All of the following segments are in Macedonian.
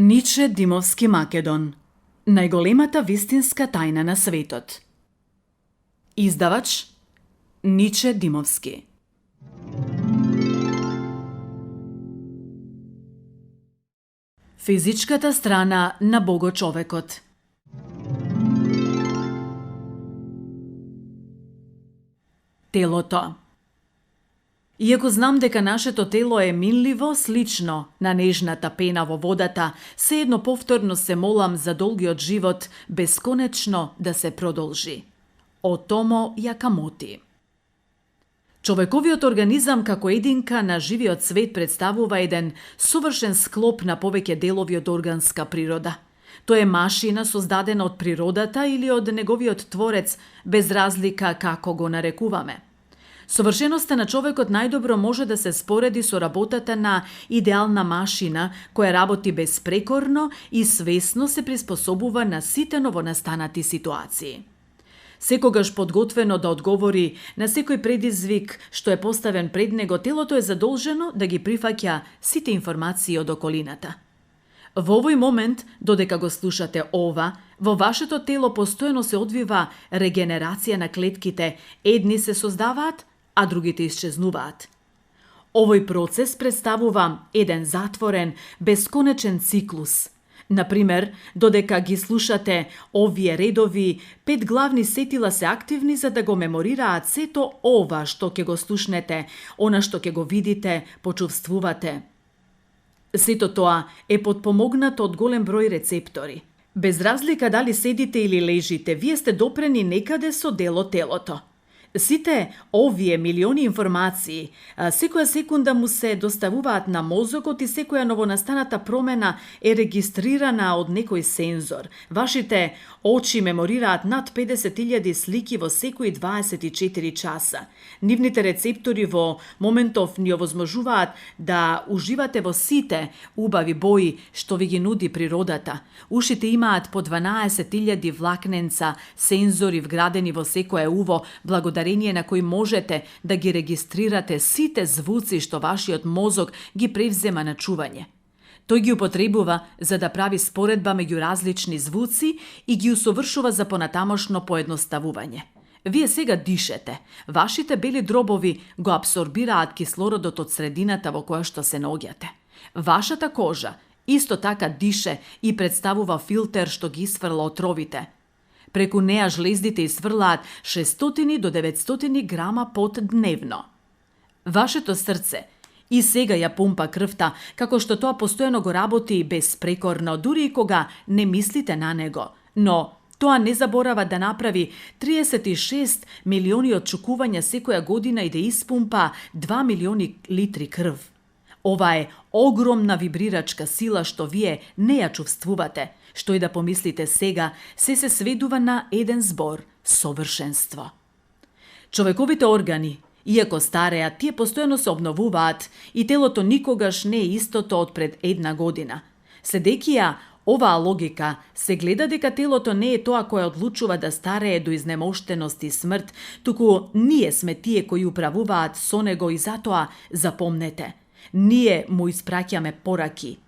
Ниче Димовски Македон. Најголемата вистинска тајна на светот. Издавач Ниче Димовски. Физичката страна на Богочовекот. Телото. Иако знам дека нашето тело е минливо, слично на нежната пена во водата, сеедно повторно се молам за долгиот живот бесконечно да се продолжи. Отомо Јакамоти. Човековиот организам како единка на живиот свет представува еден совршен склоп на повеќе делови од органска природа. Тој е машина создадена од природата или од неговиот творец, без разлика како го нарекуваме. Совршеноста на човекот најдобро може да се спореди со работата на идеална машина која работи безпрекорно и свесно се приспособува на сите новонастанати ситуации. Секогаш подготвено да одговори на секој предизвик што е поставен пред него, телото е задолжено да ги прифаќа сите информации од околината. Во овој момент, додека го слушате ова, во вашето тело постојано се одвива регенерација на клетките, едни се создаваат, а другите исчезнуваат. Овој процес представува еден затворен, бесконечен циклус. Например, додека ги слушате овие редови, 5 главни сетила се активни за да го меморираат сето ова што ќе го слушнете, она што ќе го видите, почувствувате. Сето тоа е потпомогнато од голем број рецептори. Без разлика дали седите или лежите, вие сте допрени некаде со дел од телото. Сите овие милиони информации, секоја секунда му се доставуваат на мозокот и секоја новонастаната промена е регистрирана од некој сензор. Вашите очи меморираат над 50.000 слики во секои 24 часа. Нивните рецептори во моментов ни овозможуваат да уживате во сите убави бои што ви ги нуди природата. Ушите имаат по 12.000 влакненца, сензори вградени во секое уво, благодарение на кои можете да ги регистрирате сите звуци што вашиот мозок ги превзема на чување. Тој ги употребува за да прави споредба меѓу различни звуци и ги усовршува за понатамошно поедноставување. Вие сега дишете. Вашите бели дробови го апсорбираат кислородот од средината во која што се наоѓате. Вашата кожа исто така дише и представува филтер што ги исфрла отровите. Преку неа жлездите исфрлаат 600 до 900 грама пот дневно. Вашето срце и сега ја пумпа крвта, како што тоа постојано го работи безпрекорно, дури и кога не мислите на него. Но тоа не заборава да направи 36 милиони отчукувања секоја година и да испумпа 2 милиони литри крв. Ова е огромна вибрирачка сила што вие не ја чувствувате. Што и да помислите сега, се сведува на еден збор – совршенство. Човековите органи, иако стареат, тие постојано се обновуваат и телото никогаш не е истото од пред една година. Следејќи ја оваа логика, се гледа дека телото не е тоа кое одлучува да старее до изнемоштеност и смрт, туку ние сме тие кои управуваат со него и затоа запомнете. Ние му испраќаме пораки.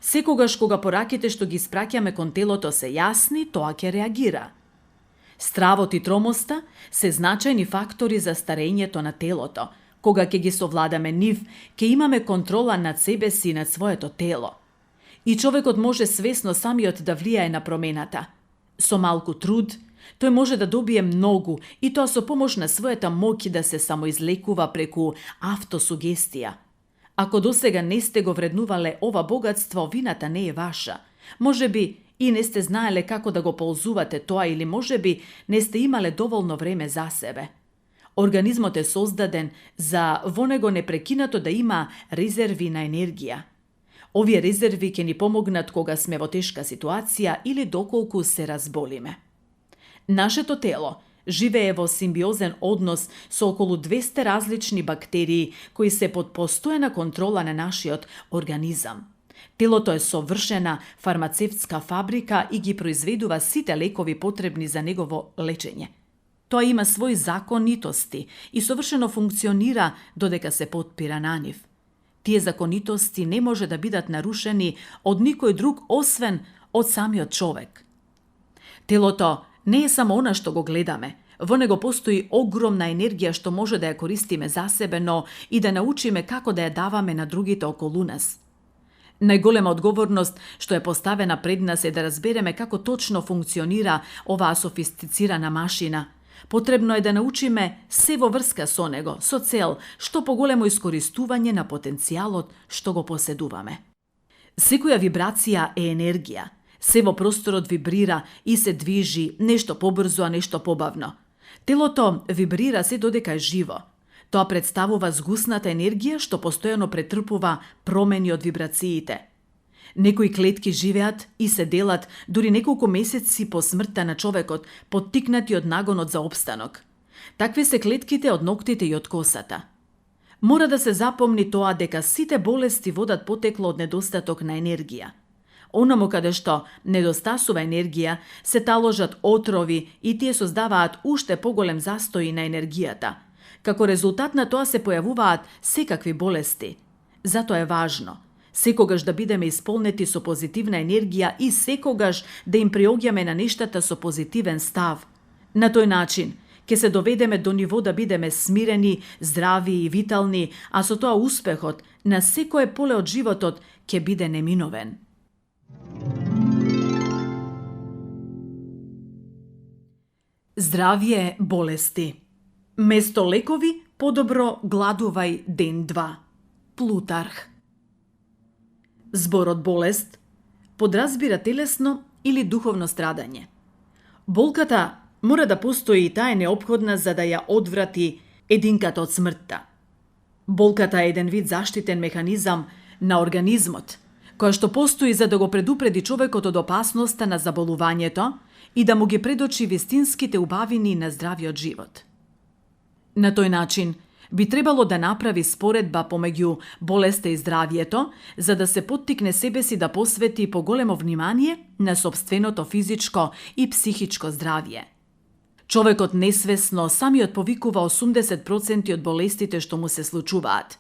Секогаш кога пораките што ги испраќаме кон телото се јасни, тоа ќе реагира. Стравот и тромоста се значајни фактори за старењето на телото. Кога ќе ги совладаме нив, ќе имаме контрола над себе си и над своето тело. И човекот може свесно самиот да влијае на промената. Со малку труд, тој може да добие многу и тоа со помош на својата моќ да се самоизлекува преку автосугестија. Ако досега не сте го вреднувале ова богатство, вината не е ваша. Може би и не сте знаеле како да го ползувате тоа или може би не сте имале доволно време за себе. Организмот е создаден за во него непрекинато да има резерви на енергија. Овие резерви ќе ни помогнат кога сме во тешка ситуација или доколку се разболиме. Нашето тело живее во симбиозен однос со околу 200 различни бактерии кои се под постојана контрола на нашиот организам. Телото е совршена фармацевтска фабрика и ги произведува сите лекови потребни за негово лечење. Тоа има своји законитости и совршено функционира додека се потпира на нив. Тие законитости не може да бидат нарушени од никој друг освен од самиот човек. Телото не е само она што го гледаме. Во него постои огромна енергија што може да ја користиме за себе, но и да научиме како да ја даваме на другите околу нас. Најголема одговорност што е поставена пред нас е да разбереме како точно функционира оваа софистицирана машина. Потребно е да научиме се во врска со него, со цел што поголемо искористување на потенцијалот што го поседуваме. Секоја вибрација е енергија. Се во просторот вибрира и се движи, нешто побрзо, а нешто побавно. Телото вибрира се додека е живо. Тоа представува згусната енергија што постојано претрпува промени од вибрациите. Некои клетки живеат и се делат дури неколку месеци по смртта на човекот, поттикнати од нагонот за опстанок. Такви се клетките од ноктите и од косата. Мора да се запомни тоа дека сите болести водат потекло од недостаток на енергија. Онаму каде што недостасува енергија, се таложат отрови и тие создаваат уште поголем застој на енергијата. Како резултат на тоа се појавуваат секакви болести. Затоа е важно секогаш да бидеме исполнети со позитивна енергија и секогаш да им приоѓаме на нештата со позитивен став. На тој начин ќе се доведеме до ниво да бидеме смирени, здрави и витални, а со тоа успехот на секое поле од животот ќе биде неминовен. Здравје болести. Место лекови, подобро гладувај ден 2. Плутарх. Зборот болест подразбира телесно или духовно страдање. Болката мора да постои и таа е неопходна за да ја одврати единката од смртта. Болката е еден вид заштитен механизам на организмот, која што постои за да го предупреди човекот од опасноста на заболувањето и да му ги предочи вистинските убавини на здравиот живот. На тој начин би требало да направи споредба помеѓу болеста и здравието, за да се поттикне себе си да посвети поголемо внимание на сопственото физичко и психичко здравје. Човекот несвесно самиот повикува 80% од болестите што му се случуваат.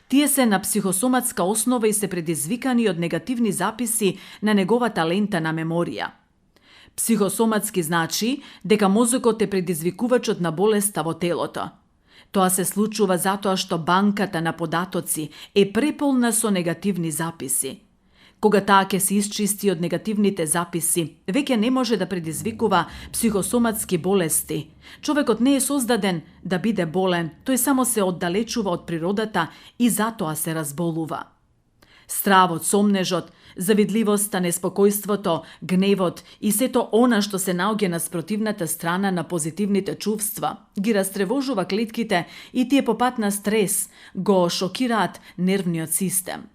Тие се на психосоматска основа и се предизвикани од негативни записи на неговата лента на меморија. Психосоматски значи дека мозокот е предизвикувачот на болеста во телото. Тоа се случува затоа што банката на податоци е преполна со негативни записи. Кога таа ќе се исчисти од негативните записи, веќе не може да предизвикува психосоматски болести. Човекот не е создаден да биде болен, тој само се оддалечува од природата и затоа се разболува. Стравот, сомнежот, завидливоста, неспокојството, гневот и сето она што се наоѓа на спротивната страна на позитивните чувства, ги растревожува клетките и тие по пат на стрес го шокираат нервниот систем.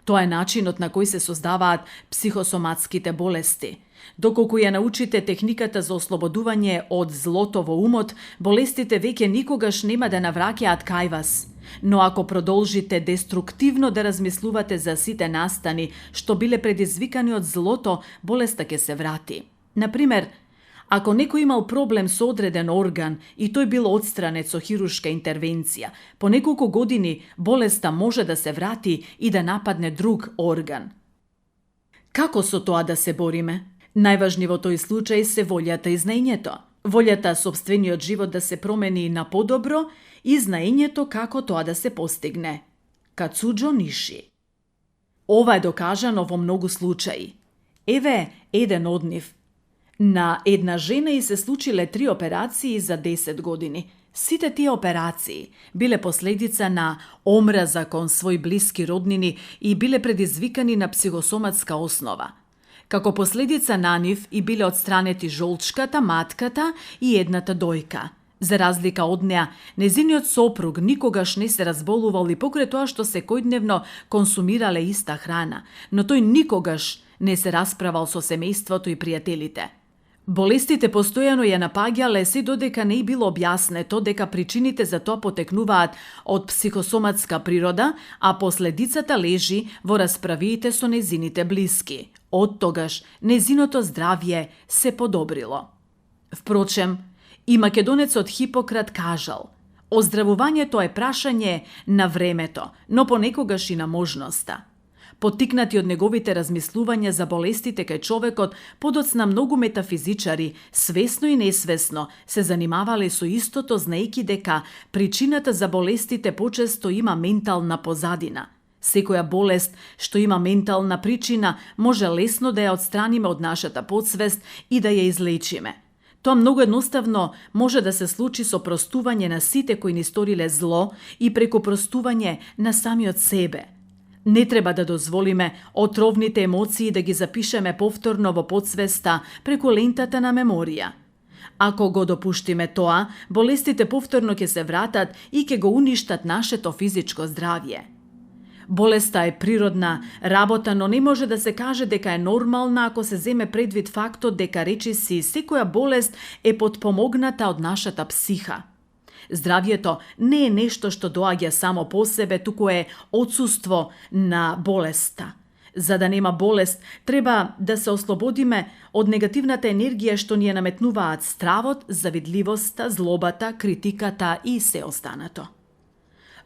Тоа е начинот на кој се создаваат психосоматските болести. Доколку ја научите техниката за ослободување од злото во умот, болестите веќе никогаш нема да навраќаат кај вас. Но ако продолжите деструктивно да размислувате за сите настани што биле предизвикани од злото, болеста ќе се врати. Например, ако некој имал проблем со одреден орган и тој бил отстранет со хируршка интервенција, по неколку години болеста може да се врати и да нападне друг орган. Како со тоа да се бориме? Најважни во тој случај се волјата и знаењето. Волјата сопствениот живот да се промени на подобро и знаењето како тоа да се постигне. Кацуџо Ниши. Ова е докажано во многу случаи. Еве еден од нив. На една жена и се случиле 3 операции за 10 години. Сите тие операции биле последица на омраза кон своји блиски роднини и биле предизвикани на психосоматска основа. Како последица на нив и биле отстранети жолчката, матката и едната дојка. За разлика од неа, незиниот сопруг никогаш не се разболувал и покрај тоа што секојдневно консумирале иста храна, но тој никогаш не се расправал со семејството и пријателите. Болестите постојано ја напаѓале се додека не било објаснето дека причините за тоа потекнуваат од психосоматска природа, а последицата лежи во расправиите со незините блиски. Од тогаш незиното здравје се подобрило. Впрочем, и македонецот Хипократ кажал: Оздравувањето е прашање на времето, но понекогаш и на можноста. Поттикнати од неговите размислувања за болестите кај човекот, подоцна многу метафизичари, свесно и несвесно, се занимавале со истото, знаејќи дека причината за болестите почесто има ментална позадина. Секоја болест што има ментална причина може лесно да ја отстраниме од нашата подсвест и да ја излечиме. Тоа многу едноставно може да се случи со простување на сите кои ни сториле зло и преку простување на самиот себе. Не треба да дозволиме отровните емоции да ги запишеме повторно во подсвеста преку лентата на меморија. Ако го допуштиме тоа, болестите повторно ќе се вратат и ќе го уништат нашето физичко здравје. Болеста е природна работа, но не може да се каже дека е нормална ако се земе предвид фактот дека речиси секоја болест е потпомогната од нашата психа. Здравјето не е нешто што доаѓа само по себе, туку е отсуство на болеста. За да нема болест, треба да се ослободиме од негативната енергија што ни ја наметнуваат стравот, завидливоста, злобата, критиката и се останато.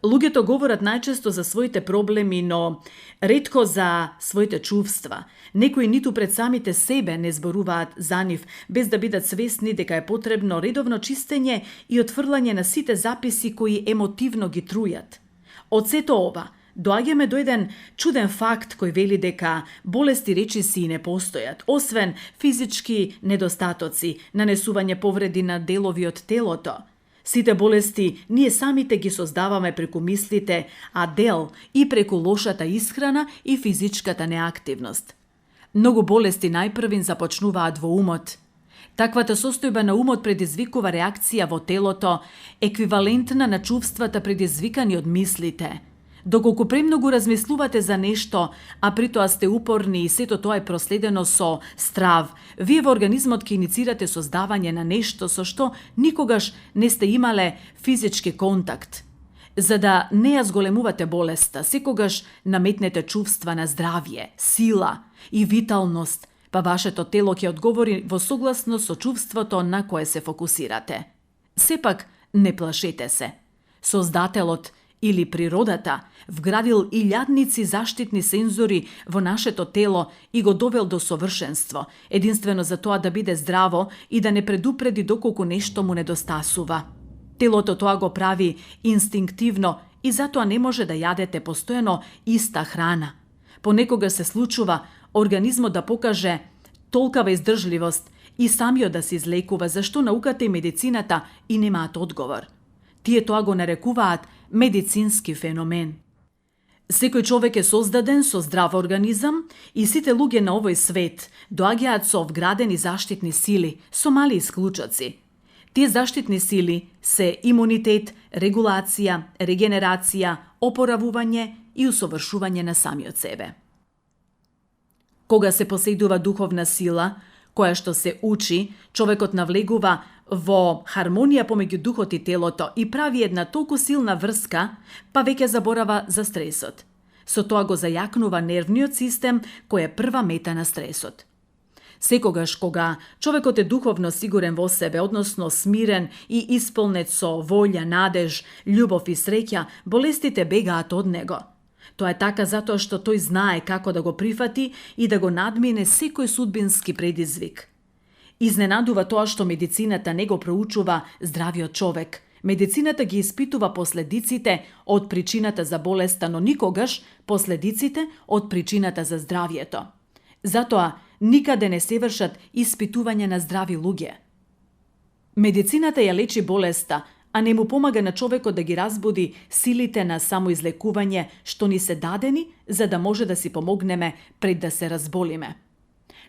Луѓето говорат најчесто за своите проблеми, но ретко за своите чувства. Некои ниту пред самите себе не зборуваат за нив, без да бидат свесни дека е потребно редовно чистење и отфрлање на сите записи кои емотивно ги трујат. Од сето ова, доаѓаме до еден чуден факт кој вели дека болести речиси не постојат, освен физички недостатоци, нанесување повреди на делови од телото. Сите болести ние самите ги создаваме преку мислите, а дел и преку лошата исхрана и физичката неактивност. Многу болести најпрвин започнуваат во умот. Таквата состојба на умот предизвикува реакција во телото, еквивалентна на чувствата предизвикани од мислите. Доколку премногу размислувате за нешто, а притоа сте упорни и сето тоа е проследено со страв, вие во организмот ќе иницирате создавање на нешто со што никогаш не сте имале физички контакт. За да не ја зголемувате болеста, секогаш наметнете чувства на здравје, сила и виталност, па вашето тело ќе одговори во согласност со чувството на кое се фокусирате. Сепак, не плашете се. Создателот или природата вградил илјадници заштитни сензори во нашето тело и го довел до совршенство, единствено за тоа да биде здраво и да не предупреди доколку нешто му недостасува. Телото тоа го прави инстинктивно и затоа не може да јадете постојано иста храна. Понекога се случува организмот да покаже толкава издржливост и самиот да се излекува, зашто науката и медицината и немаат одговор. Тие тоа го нарекуваат медицински феномен. Секој човек е создаден со здрав организам и сите луѓе на овој свет доаѓаат со вградени заштитни сили, со мали исклучоци. Тие заштитни сили се имунитет, регулација, регенерација, опоравување и усовршување на самиот себе. Кога се поседува духовна сила, која што се учи, човекот навлегува во хармонија помеѓу духот и телото и прави една толку силна врска, па веќе заборава за стресот. Со тоа го зајакнува нервниот систем, кој е прва мета на стресот. Секогаш кога човекот е духовно сигурен во себе, односно смирен и исполнет со волја, надеж, љубов и среќа, болестите бегаат од него. Тоа е така затоа што тој знае како да го прифати и да го надмине секој судбински предизвик. Изненадува тоа што медицината не го проучува здравиот човек. Медицината ги испитува последиците од причината за болеста, но никогаш последиците од причината за здравието. Затоа никаде не се вршат испитувања на здрави луѓе. Медицината ја лечи болеста, а не му помага на човекот да ги разбуди силите на самоизлекување што ни се дадени за да може да си помогнеме пред да се разболиме.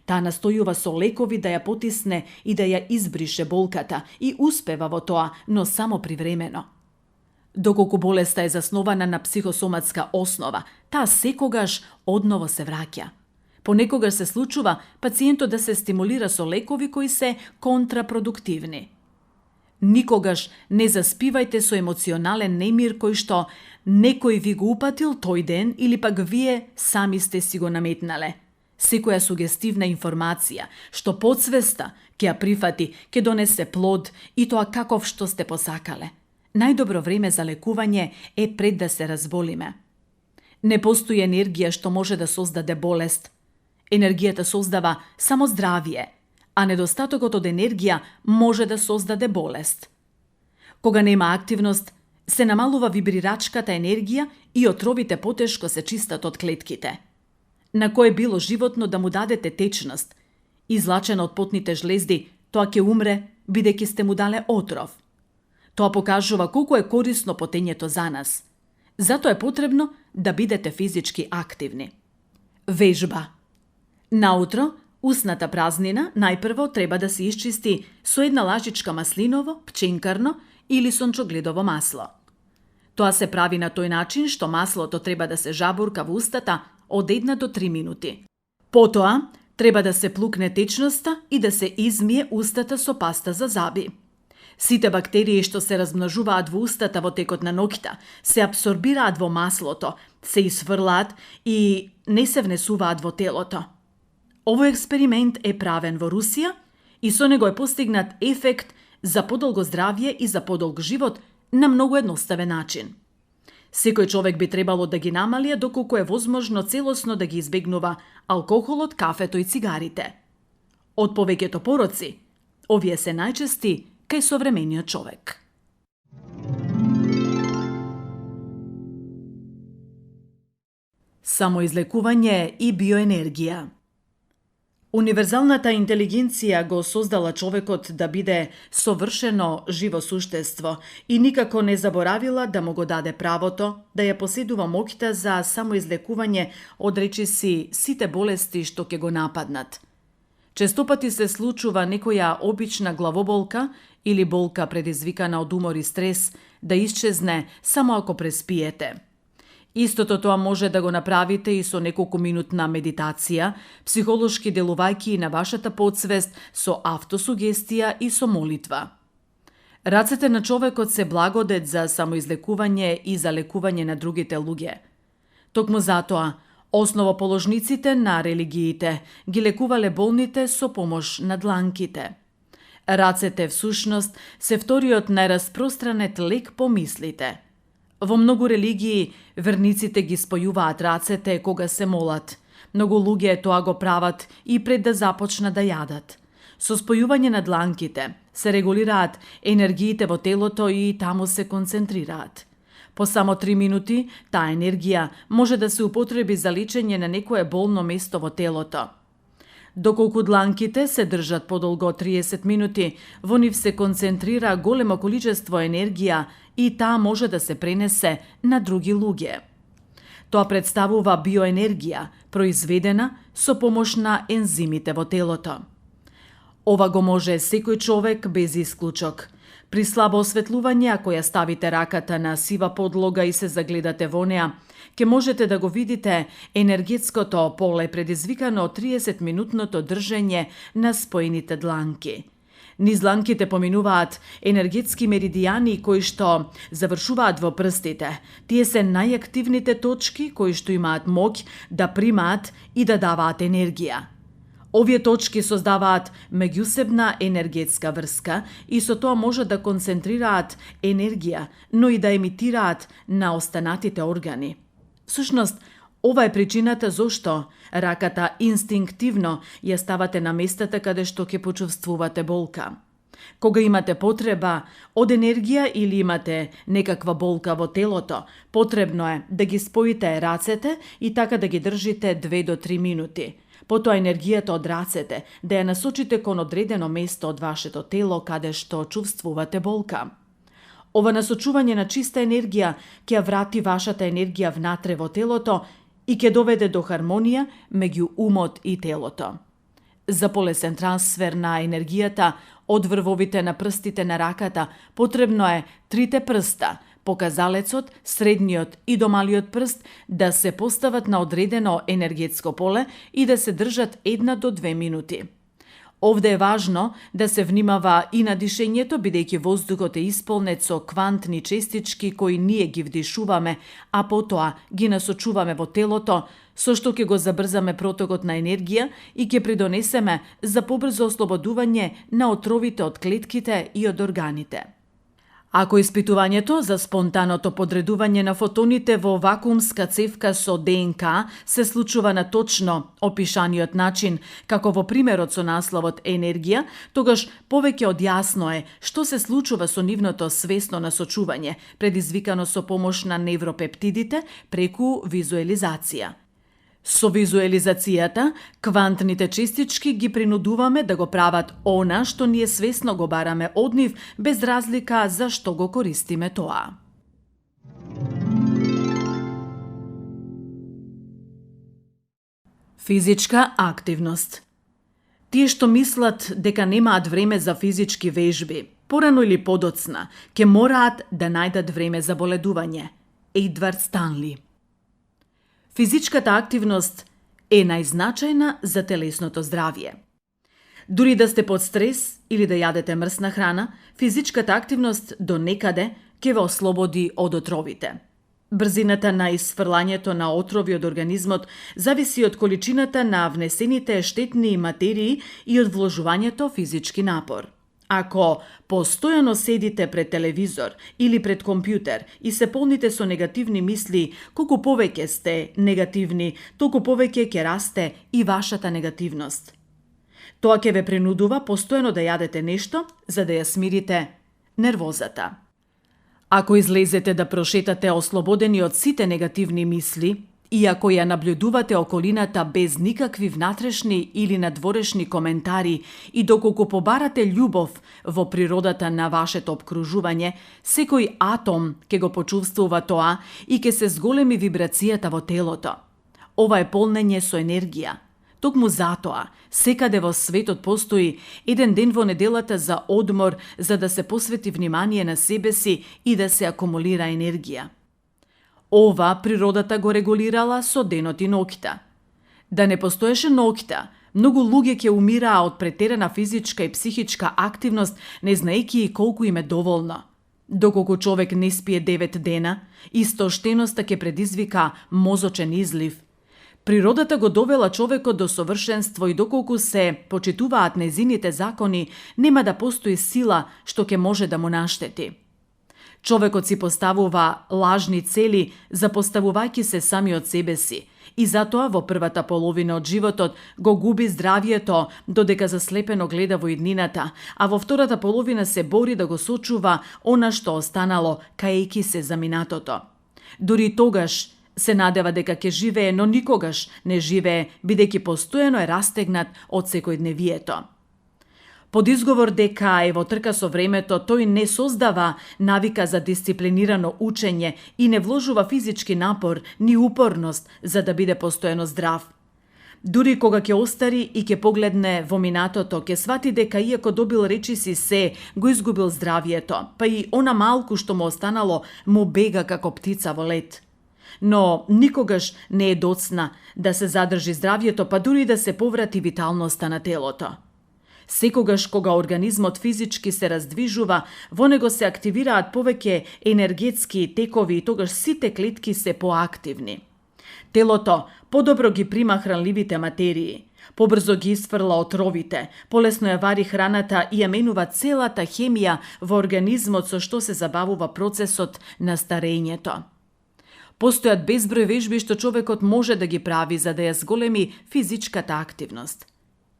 Таа настојува со лекови да ја потисне и да ја избрише болката и успева во тоа, но само привремено. Доколку болеста е заснована на психосоматска основа, таа секогаш одново се враќа. Понекогаш се случува пациентот да се стимулира со лекови кои се контрапродуктивни. Никогаш не заспивајте со емоционален немир кој што некој ви го упатил тој ден или пак вие сами сте си го наметнале. Секоја сугестивна информација што подсвеста ќе ја прифати, ќе донесе плод и тоа каков што сте посакале. Најдобро време за лекување е пред да се разболиме. Не постои енергија што може да создаде болест. Енергијата создава само здравие, а недостатокот од енергија може да создаде болест. Кога нема активност, се намалува вибрирачката енергија и отровите потешко се чистат од клетките. На кое било животно да му дадете течност, излачена од потните жлезди, тоа ќе умре, бидејќи сте му дале отров. Тоа покажува колку е корисно потењето за нас. Затоа е потребно да бидете физички активни. Вежба. Наутро, усната празнина најпрво треба да се исчисти со една лажичка маслиново, пченкарно или сончогледово масло. Тоа се прави на тој начин што маслото треба да се жабурка во устата од 1 до 3 минути. Потоа, треба да се плукне течноста и да се измие устата со паста за заби. Сите бактерии што се размножуваат во устата во текот на ноќта се апсорбираат во маслото, се исфрлаат и не се внесуваат во телото. Овој експеримент е правен во Русија и со него е постигнат ефект за подолго здравје и за подолг живот на многу едноставен начин. Секој човек би требало да ги намали доколку е возможно целосно да ги избегнува алкохолот, кафето и цигарите. Од повеќето пороци, овие се најчести кај современиот човек. Самоизлекување и биоенергија. Универзалната интелигенција го создала човекот да биде совршено живо суштество и никако не заборавила да му го даде правото да ја поседува моќта за самоизлекување од речиси сите болести што ќе го нападнат. Честопати се случува некоја обична главоболка или болка предизвикана од умор и стрес да исчезне само ако преспиете. Истото тоа може да го направите и со неколку минутна медитација, психолошки делувајќи на вашата подсвест со автосугестија и со молитва. Рацете на човекот се благодет за самоизлекување и за лекување на другите луѓе. Токму затоа, основоположниците на религиите ги лекувале болните со помош на дланките. Рацете всушност се вториот најраспространет лек по мислите. Во многу религии верниците ги спојуваат рацете кога се молат. Многу луѓе тоа го прават и пред да започнат да јадат. Со спојување на дланките се регулираат енергиите во телото и таму се концентрираат. По само 3 минути таа енергија може да се употреби за лечење на некое болно место во телото. Доколку дланките се држат подолго од 30 минути, во нив се концентрира големо количество енергија и таа може да се пренесе на други луѓе. Тоа представува биоенергија, произведена со помош на ензимите во телото. Ова го може секој човек без исклучок. При слабо осветлување, ако ја ставите раката на сива подлога и се загледате во неа, ќе можете да го видите енергетското поле предизвикано од 30-минутното држење на споените дланки. Низ дланките поминуваат енергетски меридијани кои што завршуваат во прстите. Тие се најактивните точки кои што имаат моќ да примаат и да даваат енергија. Овие точки создаваат меѓусебна енергетска врска и со тоа може да концентрираат енергија, но и да емитираат на останатите органи. Всушност, ова е причината зошто раката инстинктивно ја ставате на местата каде што ќе почувствувате болка. Кога имате потреба од енергија или имате некаква болка во телото, потребно е да ги споите рацете и така да ги држите 2 до 3 минути. Потоа енергијата од рацете да ја насочите кон одредено место од вашето тело каде што чувствувате болка. Ова насочување на чиста енергија ќе врати вашата енергија внатре во телото и ќе доведе до хармонија меѓу умот и телото. За полесен трансфер на енергијата од врвовите на прстите на раката потребно е 3 прста, показалецот, средниот и домалиот прст да се постават на одредено енергетско поле и да се држат 1 до 2 минути. Овде е важно да се внимава и на дишењето, бидејќи воздухот е исполнет со квантни честички кои ние ги вдишуваме, а потоа ги насочуваме во телото, со што ќе го забрзаме протокот на енергија и ќе придонесеме за побрзо ослободување на отровите од клетките и од органите. Ако испитувањето за спонтаното подредување на фотоните во вакуумска цевка со ДНК се случува на точно опишаниот начин, како во примерот со насловот енергија, тогаш повеќе од јасно е што се случува со нивното свесно насочување, предизвикано со помош на невропептидите преку визуелизација. Со визуелизацијата, квантните честички ги принудуваме да го прават она што ние свесно го бараме од нив, без разлика за што го користиме тоа. Физичка активност. Тие што мислат дека немаат време за физички вежби, порано или подоцна, ќе мораат да најдат време за боледување. Едвард Станли. Физичката активност е најзначајна за телесното здравје. Дури да сте под стрес или да јадете мрсна храна, физичката активност до некаде ќе ве ослободи од отровите. Брзината на исфрлањето на отрови од организмот зависи од количината на внесените штетни материи и од вложувањето физички напор. Ако постојано седите пред телевизор или пред компјутер и се полните со негативни мисли, колку повеќе сте негативни, толку повеќе ќе расте и вашата негативност. Тоа ќе ве принудува постојано да јадете нешто за да ја смирите нервозата. Ако излезете да прошетате ослободени од сите негативни мисли, и ако ја наблюдувате околината без никакви внатрешни или надворешни коментари и доколку побарате љубов во природата на вашето обкружување, секој атом ќе го почувствува тоа и ќе се зголеми вибрацијата во телото. Ова е полнење со енергија. Токму затоа, секаде во светот постои еден ден во неделата за одмор, за да се посвети внимание на себе си и да се акумулира енергија. Ова природата го регулирала со денот и ноќта. Да не постоеше ноќта, многу луѓе ќе умираа од претерана физичка и психичка активност, не знаејќи колку им е доволно. Доколку човек не спие 9 дена, истоштеноста ќе предизвика мозочен излив. Природата го довела човекот до совршенство и доколку се почитуваат незините закони, нема да постои сила што ќе може да му наштети. Човекот си поставува лажни цели, запоставувајќи се сами од себе си, и затоа во првата половина од животот го губи здравието додека заслепено гледа во иднината, а во втората половина се бори да го сочува она што останало, каејќи се за минатото. Дури тогаш се надева дека ќе живее, но никогаш не живее, бидејќи постојано е растегнат од секојдневието. Под изговор дека е во трка со времето, тој не создава навика за дисциплинирано учење и не вложува физички напор ни упорност за да биде постојано здрав. Дури кога ќе остари и ќе погледне во минатото, ќе свати дека иако добил речиси се, го изгубил здравието, па и она малку што му останало му бега како птица во лет. Но никогаш не е доцна да се задржи здравието, па дури да се поврати виталноста на телото. Секогаш кога организмот физички се раздвижува, во него се активираат повеќе енергетски текови и тогаш сите клетки се поактивни. Телото подобро ги прима хранливите материи, побрзо ги исфрла отровите, полесно ја вари храната и ја менува целата хемија во организмот со што се забавува процесот на старењето. Постојат безброј вежби што човекот може да ги прави за да ја зголеми физичката активност.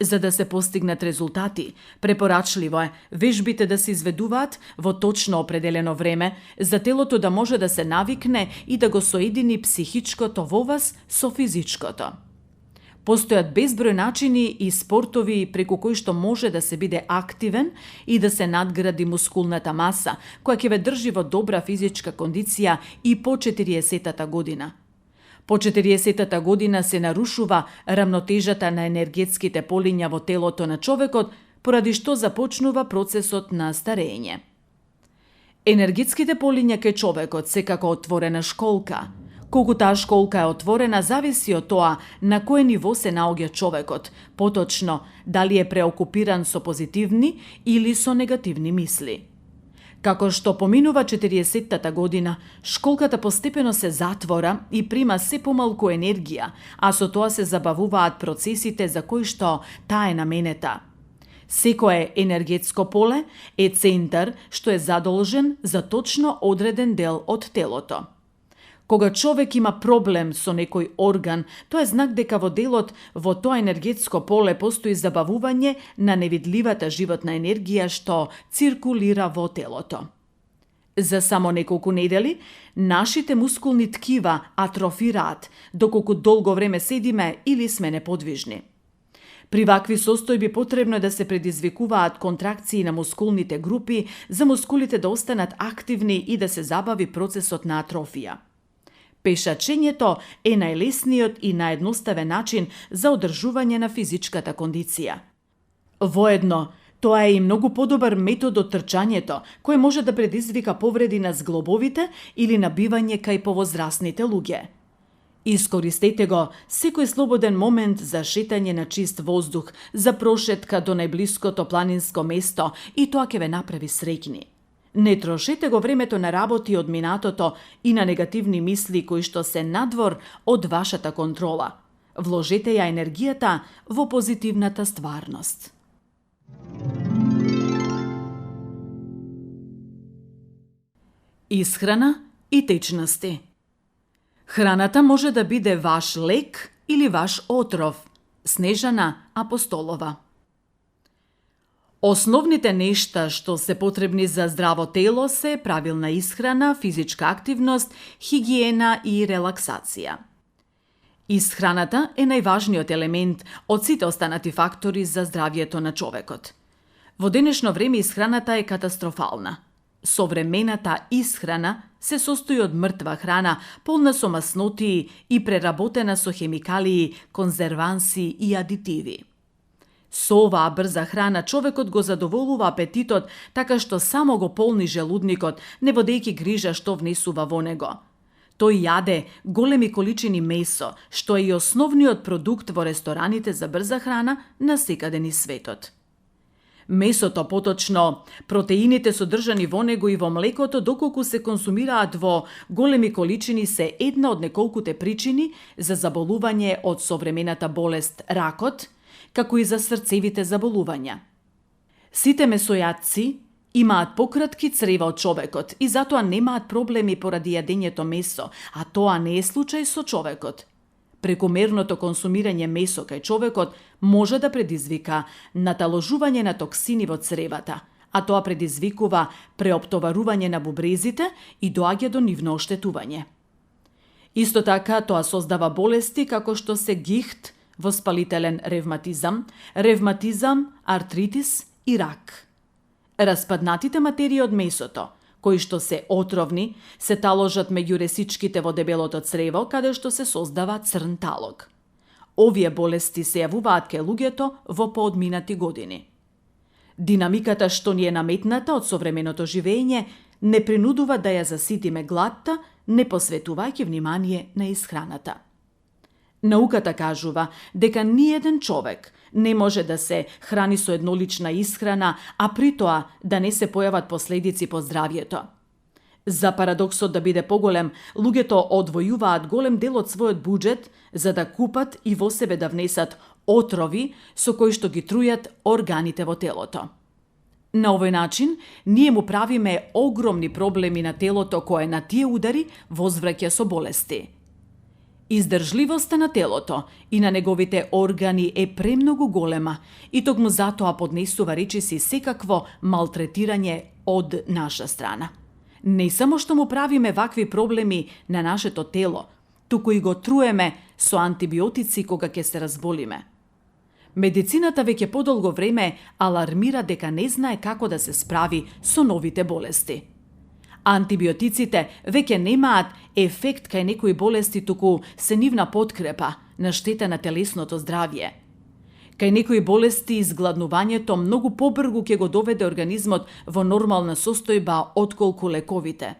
За да се постигнат резултати, препорачливо е вежбите да се изведуваат во точно определено време, за телото да може да се навикне и да го соедини психичкото во вас со физичкото. Постојат безброј начини и спортови преку кои што може да се биде активен и да се надгради мускулната маса, која ќе ве држи во добра физичка кондиција и по 40-та година. По 40-та година се нарушува рамнотежата на енергетските полиња во телото на човекот, поради што започнува процесот на старење. Енергетските полиња кај човекот се како отворена школка. Колку таа школка е отворена, зависи од тоа на кое ниво се наоѓа човекот, поточно дали е преокупиран со позитивни или со негативни мисли. Како што поминува 40-та година, школката постепено се затвора и прима се помалку енергија, а со тоа се забавуваат процесите за кои што таа е наменета. Секое енергетско поле е центар што е задолжен за точно одреден дел од телото. Кога човек има проблем со некој орган, тоа е знак дека во делот во тоа енергетско поле постои забавување на невидливата животна енергија што циркулира во телото. За само неколку недели, нашите мускулни ткива атрофираат, доколку долго време седиме или сме неподвижни. При вакви состојби потребно е да се предизвикуваат контракции на мускулните групи за мускулите да останат активни и да се забави процесот на атрофија. Пешачењето е најлесниот и наједноставен начин за одржување на физичката кондиција. Воедно, тоа е и многу подобар метод од трчањето, кој може да предизвика повреди на зглобовите или набивање кај повозрасните луѓе. Искористете го секој слободен момент за шетање на чист воздух, за прошетка до најблиското планинско место и тоа ќе ве направи среќни. Не трошете го времето на работи од минатото и на негативни мисли кои што се надвор од вашата контрола. Вложете ја енергијата во позитивната стварност. Исхрана и течности. Храната може да биде ваш лек или ваш отров. Снежана Апостолова. Основните нешта што се потребни за здраво тело се правилна исхрана, физичка активност, хигиена и релаксација. Исхраната е најважниот елемент од сите останати фактори за здравието на човекот. Во денешно време исхраната е катастрофална. Современата исхрана се состои од мртва храна, полна со маснотии и преработена со хемикалии, конзерванси и адитиви. Со оваа брза храна човекот го задоволува апетитот така што само го полни желудникот, не водејќи грижа што внесува во него. Тој јаде големи количини месо, што е и основниот продукт во рестораните за брза храна на секаде низ светот. Месото, поточно протеините содржани во него и во млекото, доколку се консумираат во големи количини, се една од неколкуте причини за заболување од современата болест ракот, како и за срцевите заболувања. Сите месојадци имаат пократки црева од човекот и затоа немаат проблеми поради јадењето месо, а тоа не е случај со човекот. Прекомерното консумирање месо кај човекот може да предизвика наталожување на токсини во цревата, а тоа предизвикува преоптоварување на бубрезите и доаѓа до нивно оштетување. Исто така, тоа создава болести како што се гихт, воспалителен ревматизам, артритис и рак. Распаднатите материи од месото, кои што се отровни, се таложат меѓу ресичките во дебелото црево, каде што се создава црн талог. Овие болести се јавуваат кај луѓето во поодминати години. Динамиката што ни е наметната од современото живење не принудува да ја заситиме гладта, не посветувајќи внимание на исхраната. Науката кажува дека ниеден човек не може да се храни со еднолична исхрана, а при тоа да не се појават последици по здравието. За парадоксот да биде поголем, луѓето одвојуваат голем дел од својот буџет за да купат и во себе да внесат отрови со кои што ги трујат органите во телото. На овој начин, ние му правиме огромни проблеми на телото кое на тие удари возвраќа со болести. Издржливоста на телото и на неговите органи е премногу голема и токму затоа поднесува речиси секакво малтретирање од наша страна. Не само што му правиме вакви проблеми на нашето тело, туку и го труеме со антибиотици кога ќе се разболиме. Медицината веќе подолго време алармира дека не знае како да се справи со новите болести. Антибиотиците веќе немаат ефект кај некои болести, туку се нивна подкрепа на штета на телесното здравје. Кај некои болести изгладнувањето многу побрзо ќе го доведе организмот во нормална состојба отколку лековите.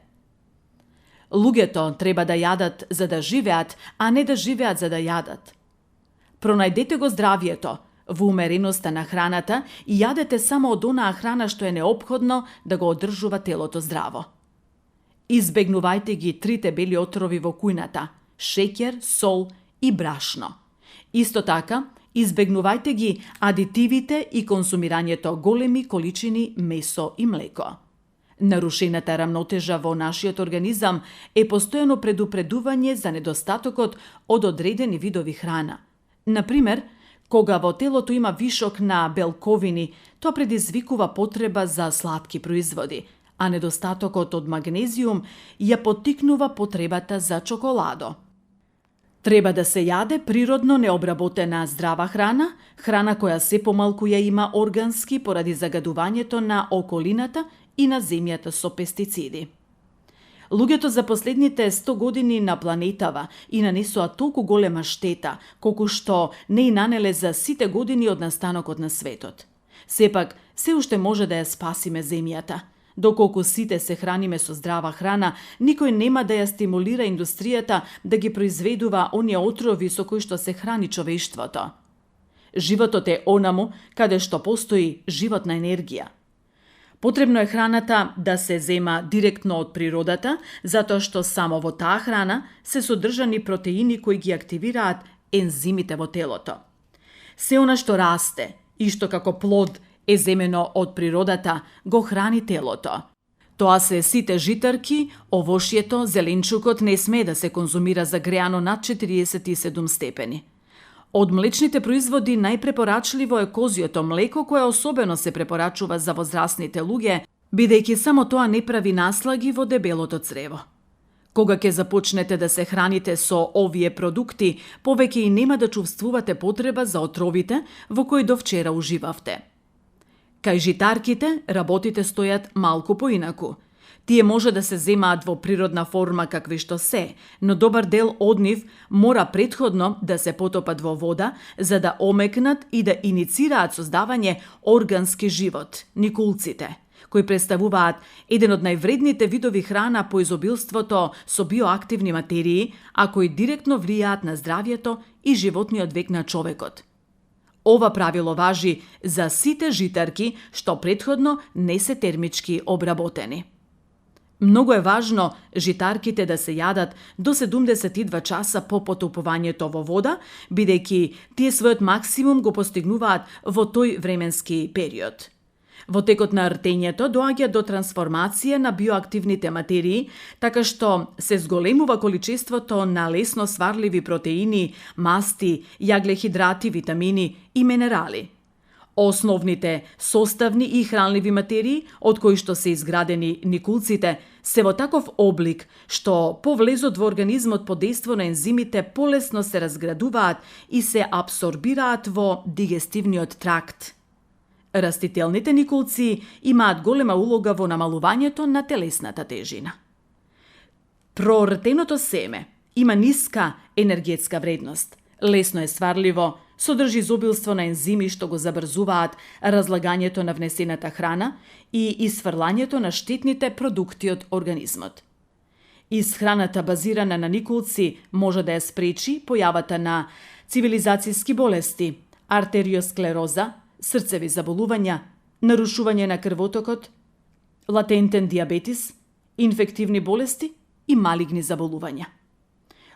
Луѓето треба да јадат за да живеат, а не да живеат за да јадат. Пронајдете го здравието во умереноста на храната и јадете само од онаа храна што е неопходно да го одржува телото здраво. Избегнувајте ги трите бели отрови во кујната – шеќер, сол и брашно. Исто така, Избегнувајте ги адитивите и консумирањето големи количини месо и млеко. Нарушената рамнотежа во нашиот организам е постојано предупредување за недостатокот од одредени видови храна. Например, кога во телото има вишок на белковини, тоа предизвикува потреба за сладки производи, а недостатокот од магнезиум ја поттикнува потребата за чоколадо. Треба да се јаде природно необработена здрава храна, храна која се помалку ја има органски поради загадувањето на околината и на земјата со пестициди. Луѓето за последните 100 години на планетава и нанесоа толку голема штета, колку што не и нанеле за сите години од настанокот на светот. Сепак, се уште може да ја спасиме земјата. Доколку сите се храниме со здрава храна, никој нема да ја стимулира индустријата да ги произведува оние отрови со кои што се храни човештвото. Животот е онаму каде што постои животна енергија. Потребно е храната да се зема директно од природата, затоа што само во таа храна се содржани протеини кои ги активираат ензимите во телото. Се она што расте и што како плод е земено од природата, го храни телото. Тоа се сите житарки, овошјето, зеленчукот не смее да се конзумира загреано над 47 степени. Од млечните производи најпрепорачливо е козјото млеко, кое особено се препорачува за возрастните луѓе, бидејќи само тоа не прави наслаги во дебелото црево. Кога ќе започнете да се храните со овие продукти, повеќе и нема да чувствувате потреба за отровите во кои до вчера уживавте. Кај житарките работите стојат малку поинаку. Тие може да се земаат во природна форма какви што се, но добар дел од нив мора претходно да се потопат во вода за да омекнат и да иницираат создавање органски живот, никулците, кои представуваат еден од највредните видови храна по изобилството со биоактивни материи, а кои директно влијаат на здравјето и животниот век на човекот. Ова правило важи за сите житарки што претходно не се термички обработени. Многу е важно житарките да се јадат до 72 часа по потопувањето во вода, бидејќи тие својот максимум го постигнуваат во тој временски период. Во текот на ртењето доаѓа до трансформација на биоактивните материи, така што се зголемува количеството на лесно сварливи протеини, масти, јаглехидрати, витамини и минерали. Основните составни и хранливи материи, од кои што се изградени никулците, се во таков облик што по влезот во организмот под дејство на ензимите полесно се разградуваат и се апсорбираат во дигестивниот тракт. Растителните никулци имаат голема улога во намалувањето на телесната тежина. Прортеното семе има ниска енергетска вредност, лесно е сварливо, содржи изобилство на ензими што го забрзуваат разлагањето на внесената храна и исфрлањето на штетните продукти од организмот. Исхраната базирана на никулци може да ја спречи појавата на цивилизацијски болести, артериосклероза, срцеви заболувања, нарушување на крвотокот, латентен диабетис, инфективни болести и малигни заболувања.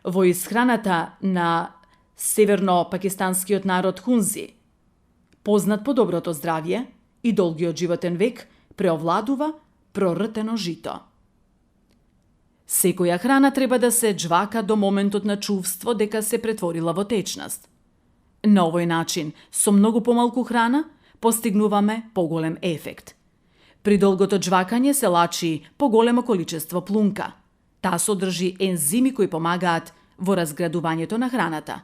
Во исхраната на северно-пакистанскиот народ хунзи, познат по доброто здравје и долгиот животен век, преовладува прортено жито. Секоја храна треба да се џвака до моментот на чувство дека се претворила во течност. На овој начин, со многу помалку храна, постигнуваме поголем ефект. При долгото џвакање се лачи поголемо количество плунка. Таа содржи ензими кои помагаат во разградувањето на храната.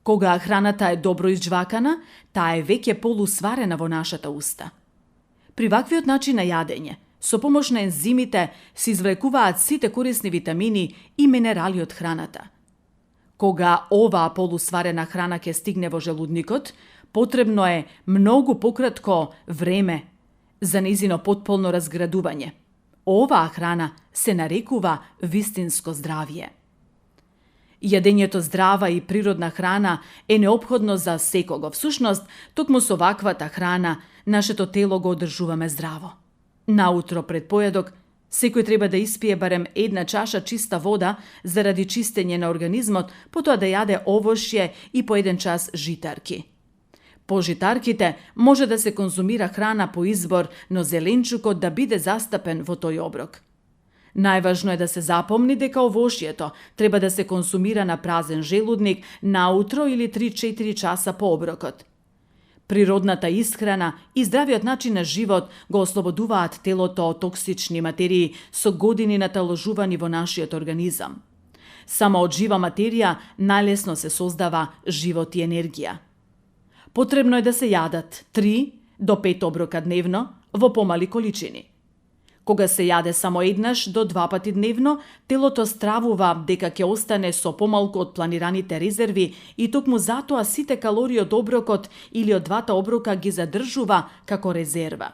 Кога храната е добро изџвакана, таа е веќе полусварена во нашата уста. При ваквиот начин на јадење, со помош на ензимите се извлекуваат сите корисни витамини и минерали од храната. Кога оваа полусварена храна ќе стигне во желудникот, потребно е многу пократко време за нејзино потполно разградување. Оваа храна се нарекува вистинско здравје. Јадењето здрава и природна храна е неопходно за секого. Всушност, токму со ваквата храна, нашето тело го одржуваме здраво. Наутро пред појадок Секој треба да испие барем една чаша чиста вода заради чистење на организмот, потоа да јаде овошје и по 1 час житарки. По житарките може да се конзумира храна по избор, но зеленчукот да биде застапен во тој оброк. Најважно е да се запомни дека овошјето треба да се консумира на празен желудник наутро или 3-4 часа по оброкот. Природната исхрана и здравиот начин на живот го ослободуваат телото од токсични материи со години наталожувани во нашиот организам. Само од жива материја најлесно се создава живот и енергија. Потребно е да се јадат 3 до 5 оброка дневно во помали количини. Кога се јаде само еднаш до 2 пати дневно, телото стравува дека ќе остане со помалку од планираните резерви и токму затоа сите калории од оброкот или од двата оброка ги задржува како резерва.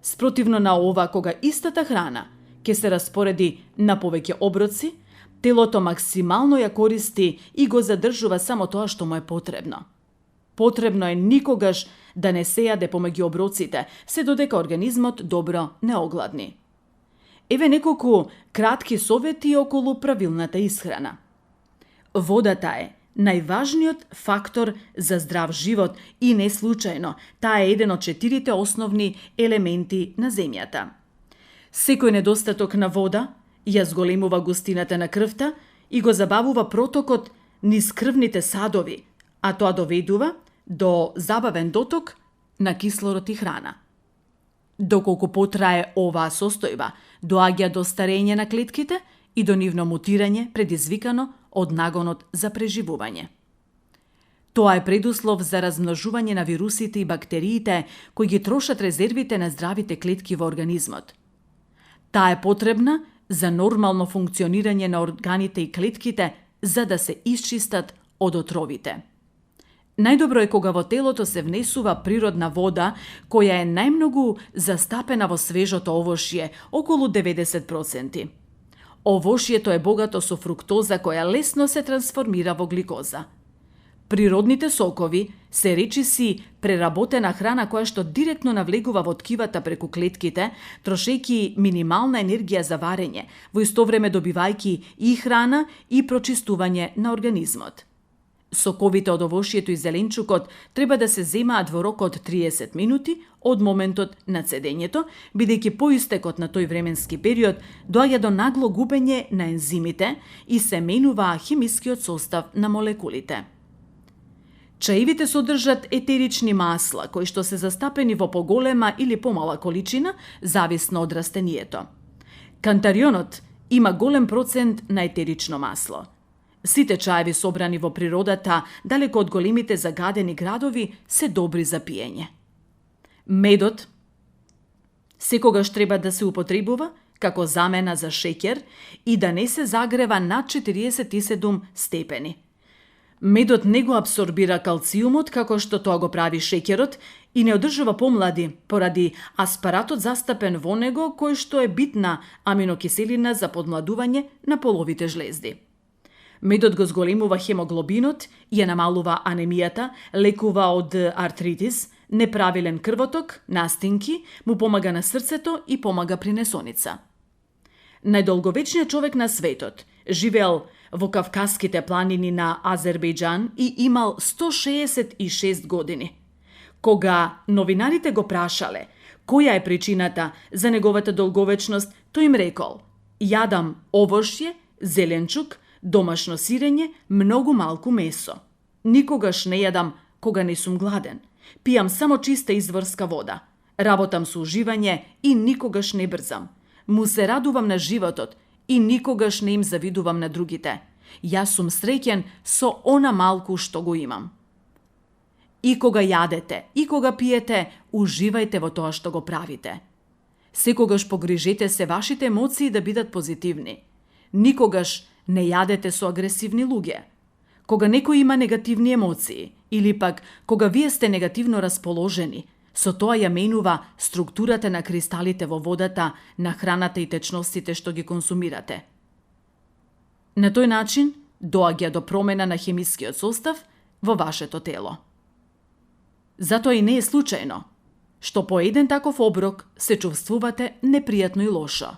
Спротивно на ова, кога истата храна ќе се распореди на повеќе оброци, телото максимално ја користи и го задржува само тоа што му е потребно. Потребно е никогаш да не се јаде помеѓу оброците, се додека организмот добро не огладни. Еве неколку кратки совети околу правилната исхрана. Водата е најважниот фактор за здрав живот и не случајно, таа е еден од 4 основни елементи на земјата. Секој недостаток на вода ја зголемува густината на крвта и го забавува протокот низ крвните садови, а тоа доведува до забавен доток на кислород и храна. Доколку потрае оваа состојба, доаѓа до старење на клетките и до нивно мутирање предизвикано од нагонот за преживување. Тоа е предуслов за размножување на вирусите и бактериите кои ги трошат резервите на здравите клетки во организмот. Таа е потребна за нормално функционирање на органите и клетките за да се исчистат од отровите. Најдобро е кога во телото се внесува природна вода, која е најмногу застапена во свежото овошје, околу 90%. Овошјето е богато со фруктоза која лесно се трансформира во гликоза. Природните сокови се речиси преработена храна која што директно навлегува во ткивата преку клетките, трошејќи минимална енергија за варење, во исто време добивајќи и храна и прочистување на организмот. Соковите од овошјето и зеленчукот треба да се земаат во рок од 30 минути од моментот на цедењето, бидејќи по истекот на тој временски период доаѓа до нагло губење на ензимите и се менува хемискиот состав на молекулите. Чаевите содржат етерични масла, кои што се застапени во поголема или помала количина, зависно од растението. Кантарионот има голем процент на етерично масло. Сите чаеви собрани во природата, далеко од големите загадени градови, се добри за пиење. Медот секогаш треба да се употребува како замена за шеќер и да не се загрева над 47 степени. Медот не го абсорбира калциумот како што тоа го прави шеќерот и не одржува помлади поради аспаратот застапен во него кој што е битна аминокиселина за подмладување на половите жлезди. Медот го зголемува хемоглобинот, ја намалува анемијата, лекува од артритис, неправилен крвоток, настинки, му помага на срцето и помага при несоница. Најдолговечниот човек на светот живеел во Кавказските планини на Азербејџан и имал 166 години. Кога новинарите го прашале која е причината за неговата долговечност, тој им рекол: јадам овошје, зеленчук, домашно сирење, многу малку месо. Никогаш не јадам кога не сум гладен. Пијам само чиста изворска вода. Работам со уживање и никогаш не брзам. Му се радувам на животот и никогаш не им завидувам на другите. Јас сум среќен со она малку што го имам. И кога јадете, и кога пиете, уживајте во тоа што го правите. Секогаш погрижете се вашите емоции да бидат позитивни. Никогаш не јадете со агресивни луѓе. Кога некој има негативни емоции, или пак кога вие сте негативно расположени, со тоа ја менува структурата на кристалите во водата, на храната и течностите што ги консумирате. На тој начин доаѓа до промена на хемискиот состав во вашето тело. Затоа и не е случајно што по еден таков оброк се чувствувате непријатно и лошо.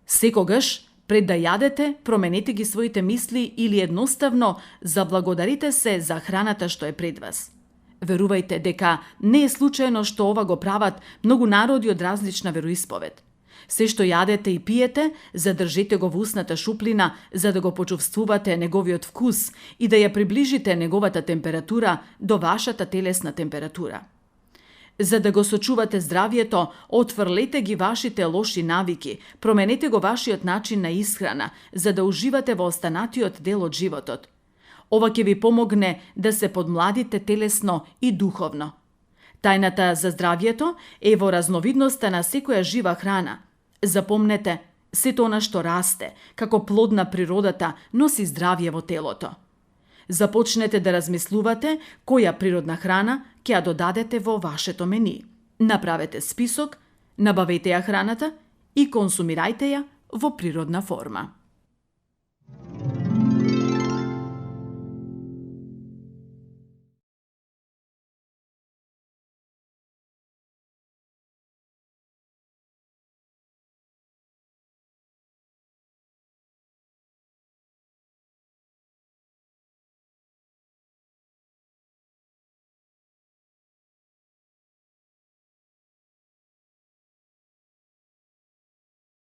Секогаш, пред да јадете, променете ги своите мисли или едноставно заблагодарите се за храната што е пред вас. Верувајте дека не е случајно што ова го прават многу народи од различна вероисповед. Се што јадете и пиете, задржете го во усната шуплина за да го почувствувате неговиот вкус и да ја приближите неговата температура до вашата телесна температура. За да го сочувате здравието, отфрлете ги вашите лоши навики, променете го вашиот начин на исхрана, за да уживате во останатиот дел од животот. Ова ќе ви помогне да се подмладите телесно и духовно. Тајната за здравието е во разновидноста на секоја жива храна. Запомнете, сето она што расте, како плод на природата, носи здравје во телото. Започнете да размислувате која природна храна ќе ја додадете во вашето мени. Направете список, набавете ја храната и консумирајте ја во природна форма.